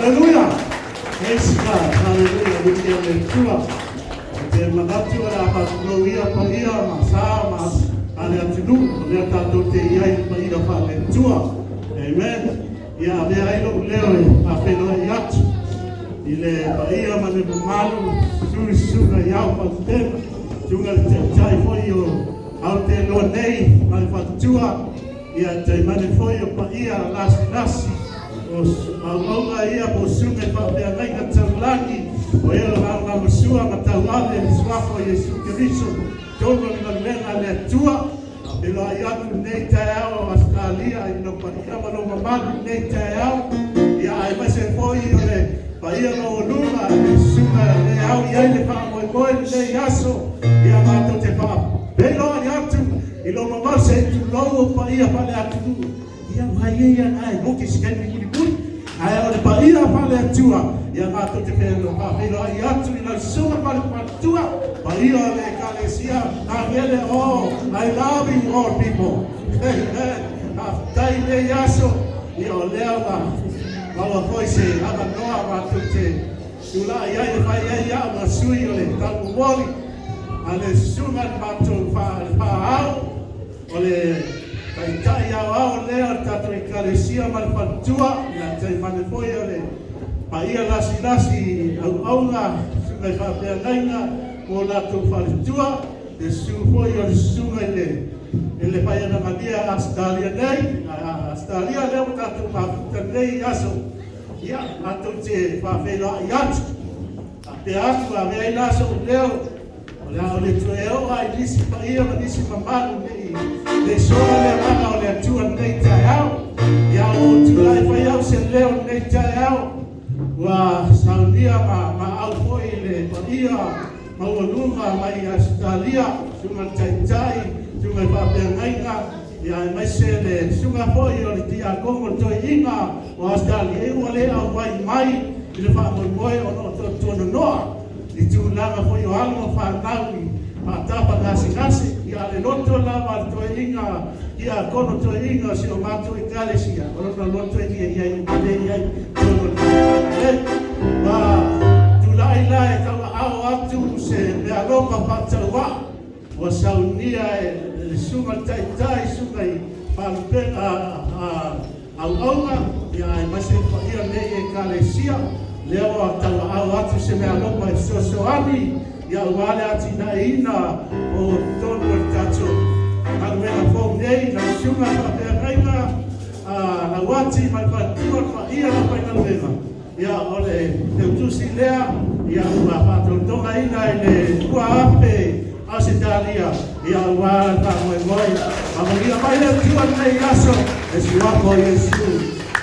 Hallelujah! Praise God! Hallelujah! Viigia le Atua. Ou te manatu o le a faatulou ia paia ma sa ma a le atunuu, o lea tatou te i ai i paia faale-Atua. Amen. Ia avea ai lou leo e faafeiloai atu i le paia ma le mamalu, susu i susuga i Ao Faalupega, susuga i le Taitai foi o Aotearoa nei ma le faletua, ia tainane foi o paia lasilasi o auauna ia po o susuga i faafeagaiga taulagi o e o lagolagosua ma tauave le suafa o Iesu Keriso i totonu o le galuega a le Atua. Faafeiloai atu i lenei taeao o Ausetalia i lou paia ma lou mamalu i lenei taeao, ia aemaise foi o le paia maualuga i le susuga e au i ai le faamoemoe i lenei aso. Ia matou te faafeiloai atu i lou mamalu se i tulou ou paia faale-atunuu. Ia aua e i ai lava e moki se taimi mulimuli, ae o le paia faale-Atua, ia matou te faafeiloai atu i lau susuga faletua, paia o le Ekalesia Nagele, oh, I love you all people. Amen. Faafetai i lenei aso, ia o lea ua maua foi se avanoa matou te tulai ai e fai ai au ma sui o le taumomoli a le susuga i le matou faaao, o le taitai aoao lea o le tatou Ekalesia ma le faletua, ia tainane foi o le paia lasilasi auauna, susuga i faafeagaiga ma o latou faletua, le susu foi o le susuga i le i le Faiagamalia Ausetalia nei, Ausetalia lea ua tatou mafuta nei aso, ia matou te faafeiloai atu. Faapea atu, avea ai la so'u leo, o le a ou le toe oo lava i nisi paia ma nisi mamalu ne i le sola le agaga o le Atua i lenei taeao. Ia ua ou tulai fai au se leo i lenei taeao, ua saunia ma maau foi i le paia maualuga mai Ausetalia, susuga i le Taitai, susuga i faafeagaiga, ia aemaise le susuga foi o le Tiakono Toeaina o Ausetalia ua le auai mai i le faamoemoe ona o tuatuanonoa i tulaga foi o alo ma fanau i faatapa gasegase. Ia a le loto lava a le toeaina Tiakono Toeaina o si o matou Ekalesia, o lona loto e fia i ai ua le i ai totonu o le Maota nei. Ua tulai la e tauaao atu se meaalofa faatauvaa ua saunia e le susuga i le Taitai, susuga i Faalupega Auauna, ia aemaise le paia o lenei Ekalesia, lea ua tauaao atu se meaalofa e fesoasoani, ia aua le atinaeina o totonu o le tatou galuega fou nei, lau susuga i le faafeagaiga Lauati ma le faletua, le paia o le aufaigaluega. Ia, o le teutusi lea, ia, ua faatotogaina i le 2000 Ausetalia, ia, aua le faamoemoe. Faamanuia mai le Atua i lenei aso, e suafa o Iesu.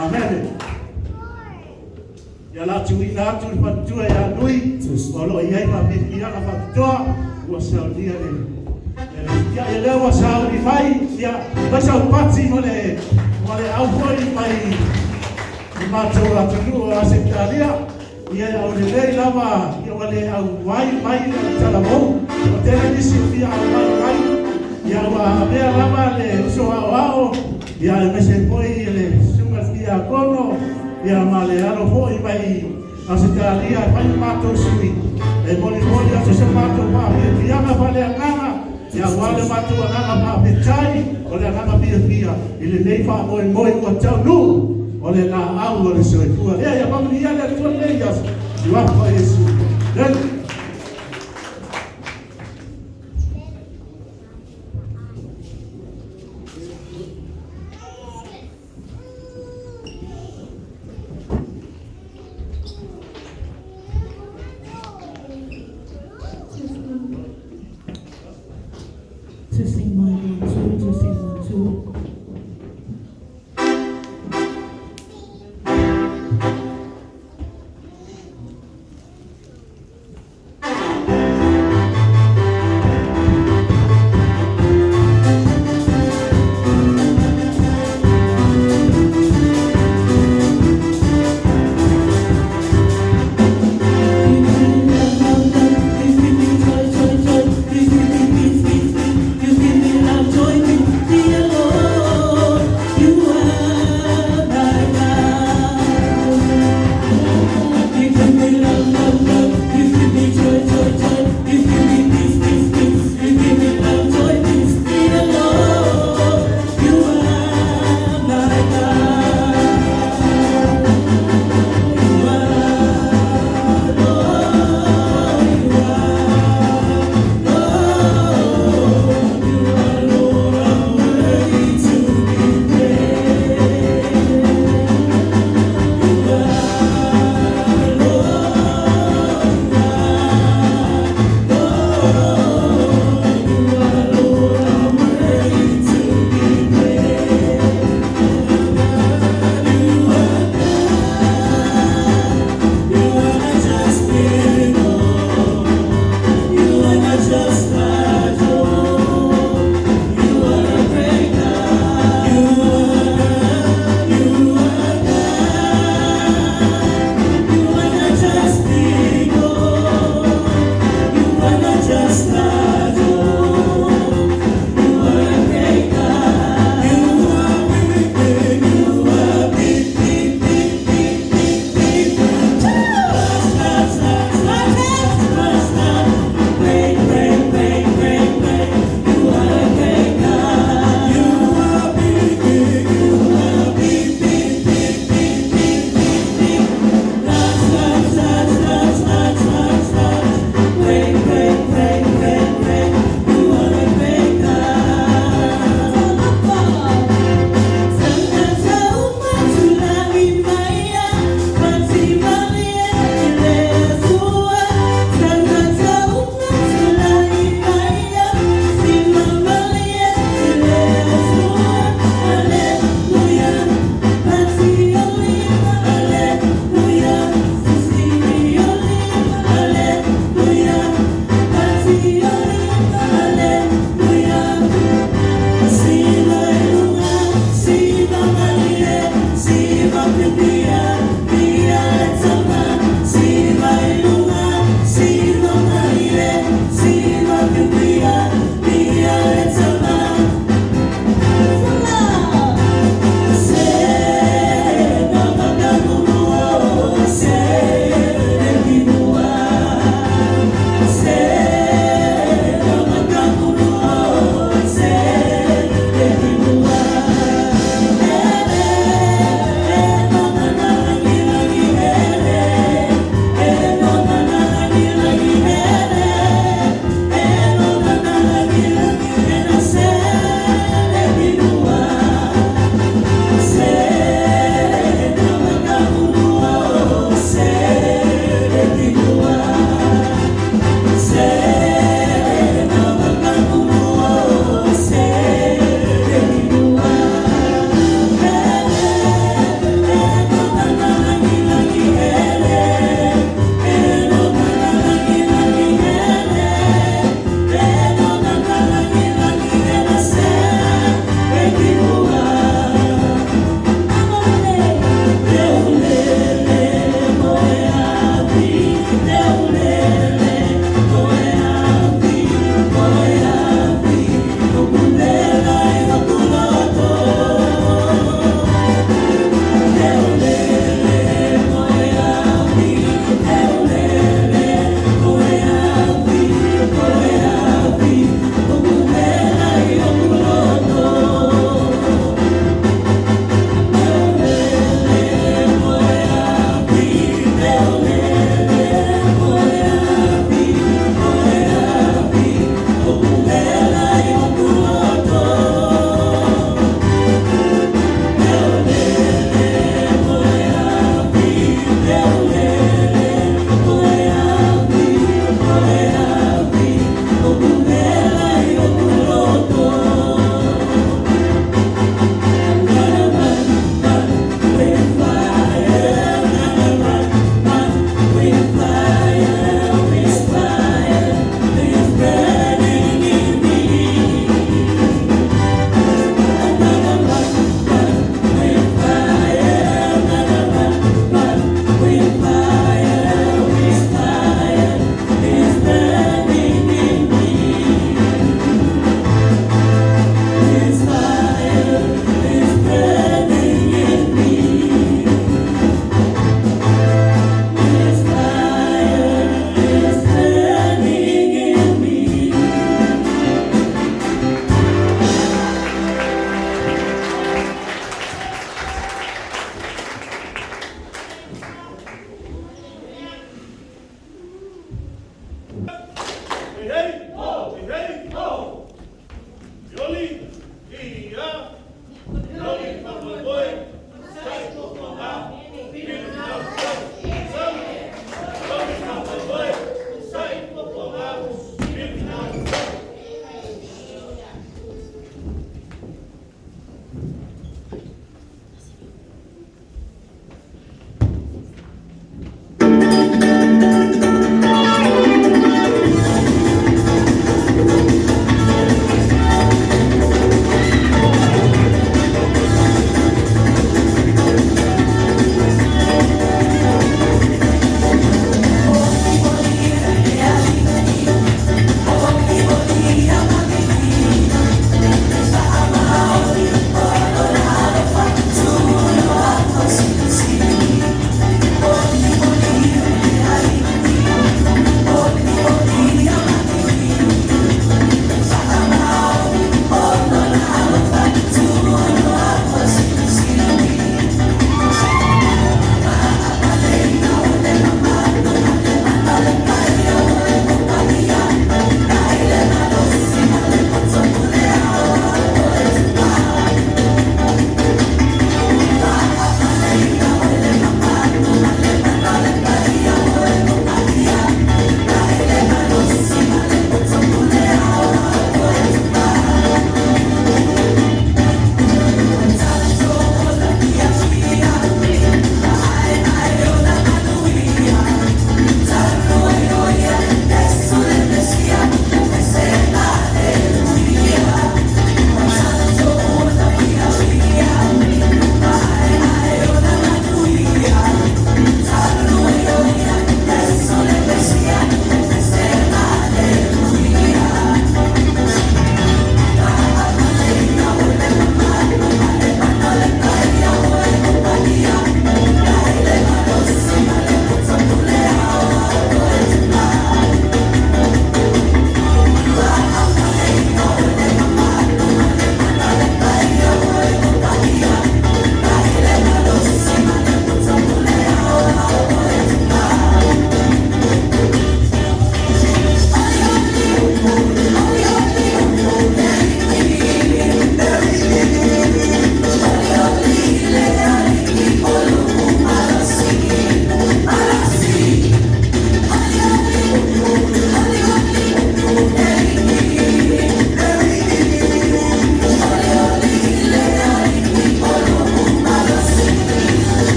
Amene. Ia, la tuuina atu le faletua ia Nui, o lo o i ai faafiafiaga faapitoa, ua saunia le ia, ia lea ua sauni mai, ia, mai sau pati ma le, ma le au foi mai le matou atunuu o Ausetalia, ia e aulelei lava, ia ua le auai mai le talavou. Ua tele nisi o fia auai mai, ia ua avea lava le uso aoao, ia aemaise foi le susuga i le Tiakono, ia ma le alo foi mai Ausetalia e fai ma matou sui, e molimoli atu se matou faafiafiaga faaleagaga, Ia aua le matou agaga faafetai, o le agaga fiafia i lenei faamoemoe ua taunuu, o le laau o le soifua lea. Ia faamanuia le Atua lenei aso i uafa o Iesu. Amen.